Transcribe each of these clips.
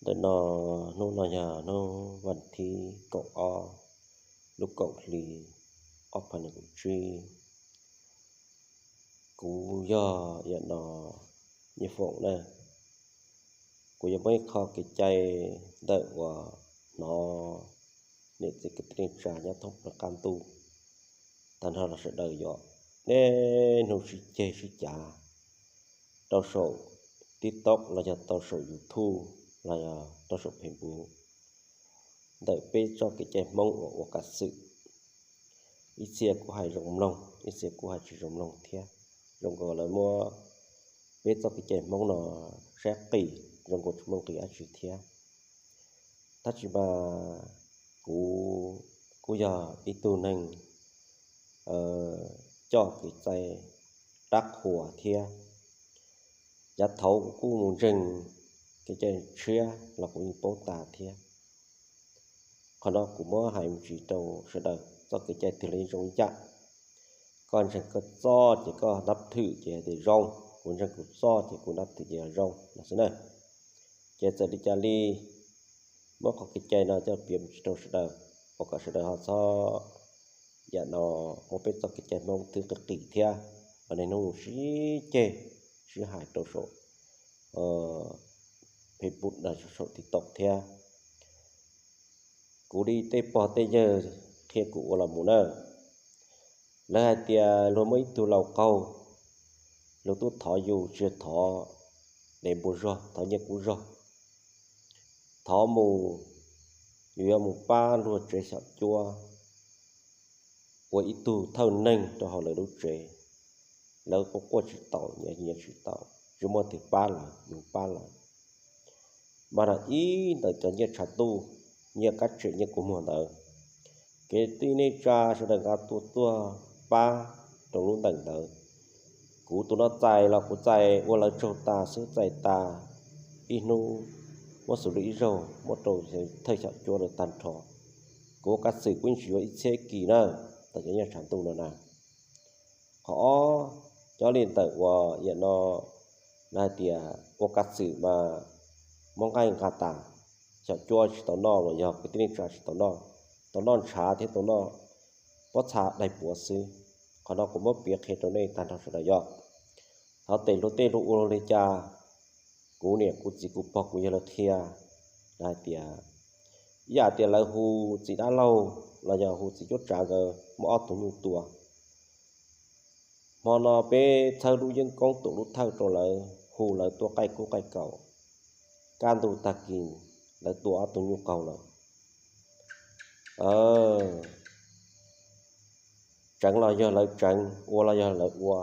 Ntawm no, hnub no yog hnub vas thib kaum ob lub kaum hli ob phav nees nkaum tsib. Kuv yog yam no Nyiaj Foom na. Kuv yuav muaj ib qho kev cai ntawm uas hnov niam txiv kwv tij neej tsa nyob thoob plaws qab ntuj tag nrho los sawv daws yog niaj hnub sib ceg sib cav rau saum TikTok los yog rau saum YouTube los yog rau saum Facebook ntawm peb txoj kev cai Hmoob uas ua kav xwm. Ib txhia kuj hais zoo mloog, ib txhia kuj hais tsis zoo mloog thiab. Zoo nkaus lawv muab peb txoj kev cai Hmoob no saib qis, zoo nkaus tsis muaj nqis dab tsi thiab. Tab sis mas kuv kuj yog ib tug neeg coj kev cai dab qhuas thiab. Yav thaud kuv kuj mus ntseeg kev cai tshiab los kuv yeej paub tas thiab. Qhov no kuv muab hais me ntsis rau sawv daws, txoj kev cai twg los yeej zoo ib yam. Koj ntseeg koj txoj ces koj nab thwm ces hais tias zoo, kuv ntseeg kuv txoj ces kuv nab thwm ces yog zoo no xwb na. Ces txawm li cas li, muab qhov kev cai no coj piav me ntsis rau sawv daws, ua kom sawv daws ho txhob yam no muab peb txoj kev cai Hmoob twb qis qis thiab, los niaj hnub sib ceg sib hais rau saum Facebook los saum TikTok thiab. Kuv li tej pog tej yawg qhia kuv ua los mus na, lawv hais tias luag muaj ib tug laus qaug, luag tuaj thov yus tsis yog thov dev npua zog, thov nyiaj kub zog, thov mus, yus yuav mus pab luag tsev xyom cuab ua ib tug thawj neeg rau hauv lawv lub tsev. Lawv quaj quaj tsis tau, nyiav nyiav tsis tau, tsis muaj twg pab lawv, yus pab lawv. Mas ib ntawm cov nyiaj tshav ntuj, nyiaj kab tsem nyiaj kua muag ntawd, kwv tij neej tsa sawv daws nqa tuaj tuaj pab rau lub ntees ntawd. Kuv tus no txais los kuv txais ua lawv tsaug tas xwb, txais tas ib hnub muab xws li ib zaug muab rau thawj xyom cuab lawv tag nrho. Kuv ua kav xwm kuv yeej tsis yuav ib txhiab ib kis na, ntawm cov nyiaj tshav ntuj no na. Qhov ob, cov li ntawm uas yam no lawv hais tias ua kav xwm mas muab nqaij nqa tas, xyom cuab tsis tau noj los yog kwv tij neej tsa tsis tau noj, tau noj ntshav thiab tau noj pob txha dai puav xwb. Qhov no kuv muab piav qhia rau nej tag nrho sawv daws yog, thov tes luag tej luag ua luag li cas, kuv niam kuv txiv kuv pog kuv yawg lawv qhia, lawv hais tias, ib yam tias lawv hu txiv dab laug los yog hu txiv cuab tsav nkawd muaj ob tug nyuj tua. Hmo no peb txhawb lub yeeb koob tuam lub thawj rau lawv, hu lawv tuaj qaij kub qaij kaus, kaj ntug tag kis lawv tua ob tug nyuj qaug lawm. Tseev los yog lawv tseev, ua los yog lawv ua,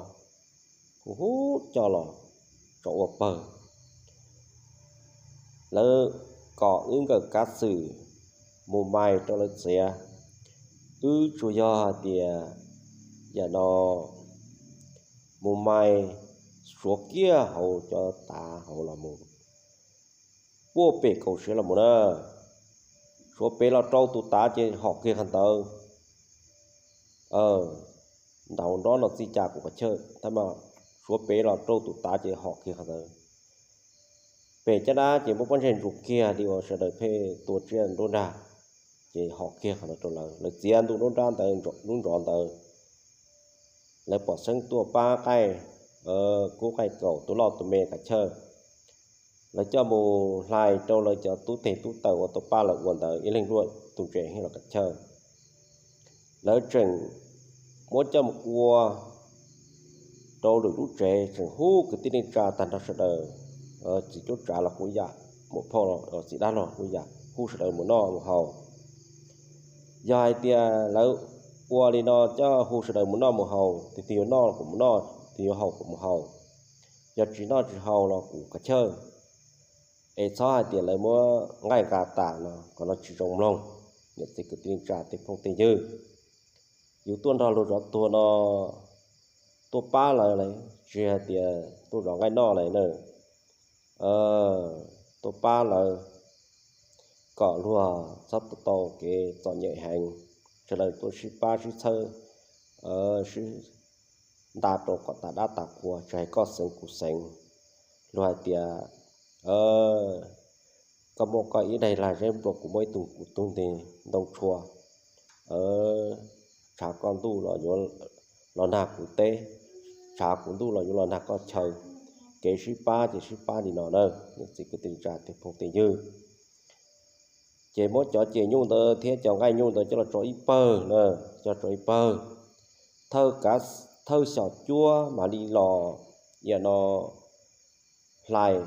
hu hu coj los tso ua pawg. Lawv kom wb nkawm kav xwm mus mais rau lawv txiav. Wb tsuas yog hais tias yam no mus mais, suav kiag hauv cov tav hauv los mus puag pem kaum siav los mus na, suav pem los rau tus tav ces hom kiag qhov ntawd. Ntaus nrob no txij cas kuv qhov chaw tab mas suav pem los rau tus tav ces hom kiag qhov ntawd. Pem caj dab ces muab pob ntseg ntsuas kiag li uas sawv daws pheej tua tsiaj nruab nrag, ces hom kiag qhov ntawd rau lawv. Lawv txiav ntu nruab nrab ntawd, lub ntsov ntawd, lawv pom xeeb tuaj pab qaij kub qaij kaus tus loj tus me kav chawj. Lawv coj mus hlais rau lawv cov tub teg tub taws uas tuaj pab lawv ua ntawd ib leeg luaj tus ntses los kav chawj. Lawv tseem muab coj mus ua rau lwm lub tsev, tseem hu kwv tij neej tsa tag nrho sawv daws, txiv cuab tsav los kuj ib yam, muam phauj los txiv dab los kuj ib yam, hu sawv daws mus noj mus haus. Yog hais tias lawv ua li no coj hu sawv daws mus noj mus haus, tus twg yuav noj los kuj mus noj, tus twg yuav haus kuj mus haus, yog tsis noj tsis haus los kuj kav chawj. Es txhob hais tias lawv muab nqaij nqa tas no, qhov no tsis zoo mloog. Niam txiv kwv tij neej tsa tej phooj tej ywg, yus tuaj nrog luag zov tuag no tuaj pab lawv, tsis hais tias tuaj zov nqaij noj lawm na, tuaj pab lawv kom luag txhob tau kev txom nyem heev. Sawv daws tuaj sib pab sib txhawb, sib nta rau kom tas dab tas qhua, tsis hais koj xeev kuv xeev. Luag hais tias koj muaj koj ib daim lag zeb nplua, kuv muaj ib tug kuv tug nte ntoo tshua, tshav koj ntuj los yuav los nag kuv teb, tshav kuv ntuj los yuav los nag koj chaw. Kev sib pab ces sib pab li no na, niam txiv kwv tij tsa tej phooj tej ywg. Ces muab cov ces nyuj ntawd thiab cov nqaij nyuj ntawd coj los tso ib pawg na, coj tso ib pawg. Thawj kav, thawj xyom cuab mam li los, yam no, hlais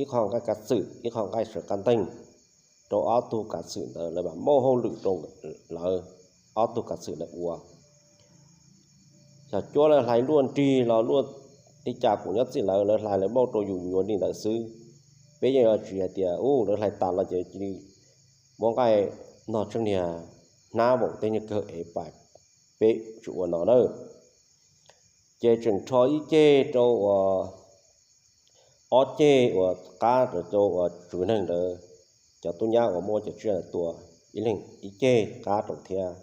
ib qho nqaij kav xwm ib qho nqaij sawv qab nteeg rau ob tug kav xwm ntawd, lawv mam muaj hauj lwm rau lawv ob tug kav xwm ntawd ua. Xyom cuab lawv hlais luaj nrig los luaj li cas kuj nyob txij lawv, lawv hlais lawv muab rau yus yuav li ntawd xwb. Peb yeej tsis hais tias u lawv hlais tas los ces cia li muab nqaij no tseeb niag hnab vaum tej niag kawg es pais, peb tsis ua no na. Ces tseem rho ib ceg rau uas ob ceg uas qab rau cov uas tswv neeg ntawd, cov tub nyab uas muab cov tsiaj tua ib leeg ib ceg qab rau thiab,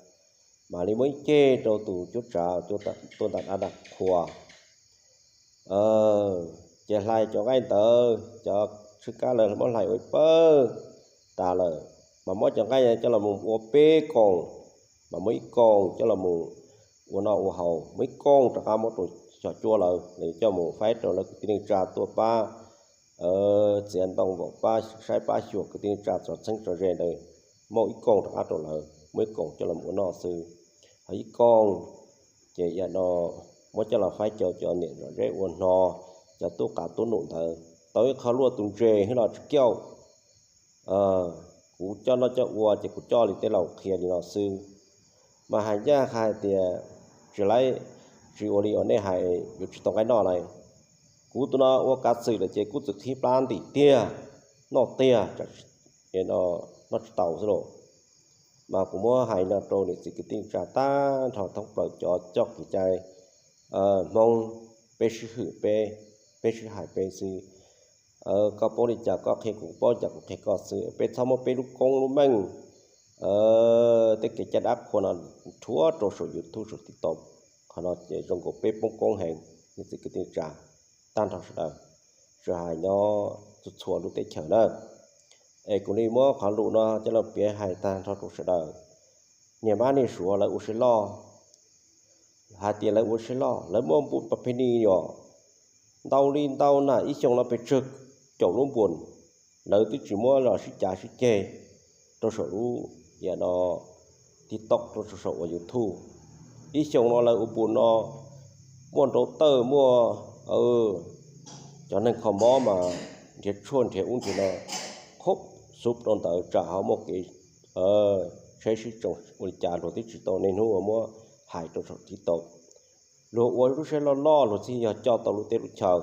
mam li muab ib ceg rau tus cuab tsav tuaj ntam dab ntam qhua. Ces hlais cov nqaij ntawd, cov tsw kab lawv muab hlais ua ib pawg tas lawm, mas muab cov nqaij coj los mus ua peb koos, mas muab ib koos coj los mus ua noj ua haus, muab ib koos rov qab muab rau xyom cuab lawv, lawv coj mus faib rau lawv kwv tij neej tsa tuaj pab txiav ntoo, pab saib pab xyuas kwv tij neej tsa txog txheeb tso ze ntawd, muab ib koos rov qab rau lawv, muab ib koos coj los mus ua noj xwb. Ho ib koos ces yam no muab coj los faib rau cov niam zom zeb ua hno, cov tub qav tub num ntawd tau ib qho luaj tus ntses hwb los tsis kiaj. Kuv coj noj coj ua ces kuv coj li tej laus qhia li no xwb, mas hais ncaj hais tias tsis laib, tsis ua li uas nej hais yuav tsis tau nqaij noj lawm. Kuv tus no ua kav xwm lawm ces kuj txwm qhib plab ntim tiag, noj tiag, noj tsis tau xwb lauj. Mas kuv muab hais no rau niam txiv kwv tij tsa tag nrho thoob plaws cov coj kev cai Hmoob, peb sib hwm peb, peb sib hais peb xwb. Koj paub li cas koj qhia kuv, paub li cas kuv qhia koj xwb, peb txhob muab peb lub koob lub meej, tej kev cai dab qhuas no rhuav rau saum YouTube saum TikTok. Qhov no ces zoo nkaus peb poob koob heev, niam txiv kwv tij tsa tag nrho sawv daws, tsis hais nyob txhua txhua lub teb chaws na. Es kuv li muab qhov lus no coj los piav hais tag nrho rau sawv daws. Niam mab niam suav lawv ua siab loj, hais tias lawv ua siab loj, lawv muaj npu pas phe ni yom, ntau li ntau na, ib xyoo no pes tsawg caum lub npus, lawv twb tsis muab los sib cav sib ceg rau saum lub, yam no, TikTok rau saum uas YouTube. Ib xyoo no lawv ua npus no muaj nrau tawj, muaj cov neeg kho mob mas nrhiav tshuaj nrhiav ub nrhiav no, qhub xub rau ntawd tsam ho muaj kev tsheb sib tsoo ua li cas luag twb tsis tau niaj hnub uas muab hais rau saum TikTok. Luag ua lub siab loj loj luag thiaj yog coj tau lub teb lub chaw.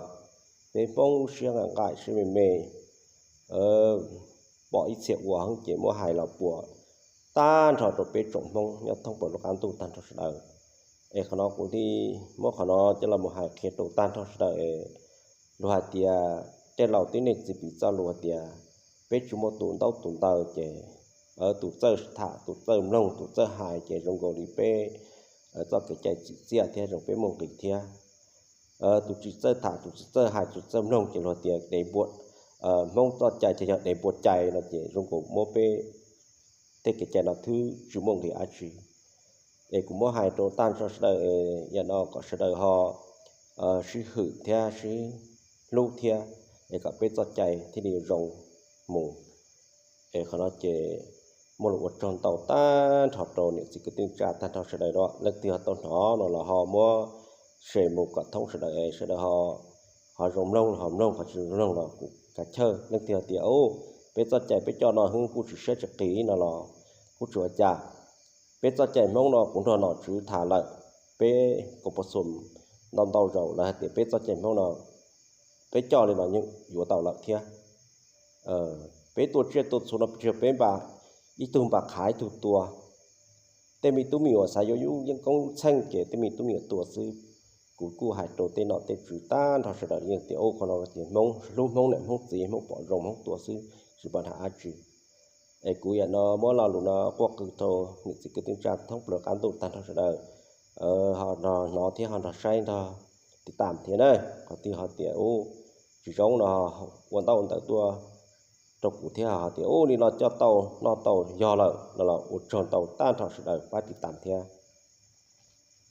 Peb Hmoob lub siab nqaim nqaim siab me me, pom ib txhia ua heev ces muab hais los puas tag nrho rau peb tsoom Hmoob nyob thoob plaws lub qab ntuj tag nrho sawv daws. Es qhov no kuv thiaj muab qhov no coj los mus hais qhia rau tag nrho sawv daws es luag hais tias tej laus tib neeg txiv piv txoj lus hais tias peb tsis muaj tus ntaub tus ntawv ces tus txawj tham, tus txawj mloog, tus txawj hais ces zoo nkaus li peb txoj kev cai txim txiaj thiab zoo peb muaj nqis thiab. Tus tsis txawj tham, tus tsis txawj hais, tus tsis txawj mloog ces luag tias dev npua, Hmoob txoj cai ces yog dev npua cai no ces zoo nkaus muab peb tej kev cai no twb tsis muaj nqis dab tsi. Es kuv muab hais rau tag nrho sawv daws, yam no kom sawv daws ho sib hwm thiab sib hlub thiab, es kom peb txoj cai thiaj li zoo mus. Es qhov no ces muaj lus ua tsaug ntau tag nrho rau niam txiv kwv tij tsa tag nrho sawv daws, leej twg ho tau hnov no los ho muab share mus kom thoob sawv daws, sawv daws ho zoo mloog los ho mloog, ho tsis zoo mloog los kuj kav chawj. Leej twg hais tias peb txoj cai peb coj no hwb kuj tsis siab tsis qis no los kuj tsis ua cas. Peb txoj cai Hmoob no kuv nrog nom tswv tham lawm, peb kaum pua xum ntau ntau zaus lawv hais tias peb txoj cai Hmoob no peb coj li no yeej yuav tau lawm thiab. Peb tua tsiaj tua txhu no tsis yog peb npam, ib tug npam qhav ib tug tua. Tej me tub me nyuam xav yuav lub yeeb koob lub txheej ces tej me tub me nyuam tua xwb. Kuv kuj hais rau tej nom tej tswv tag nrho sawv daws yeej tias qhov no tias Hmoob hlub Hmoob niam Hmoob txiv, Hmoob pom zoo Hmoob tua xwb, tsis pom hnav dab tsi. Es kuv yam no muab lo lus no quaj qw rau niam txiv kwv tij tsa thoob plaws qab ntuj tag nrho sawv daws, ho nrog hnov thiab ho nrog saib nrog tiv tam thiab na. Qhov twg ho tias tsis zoo no ua ntaub ntawv tuaj rau kuv thiab hais tias, Ub, li no coj tau noj tau yog lawm no los ua tsaug ntau tag nrho sawv daws pab tiv tam thiab.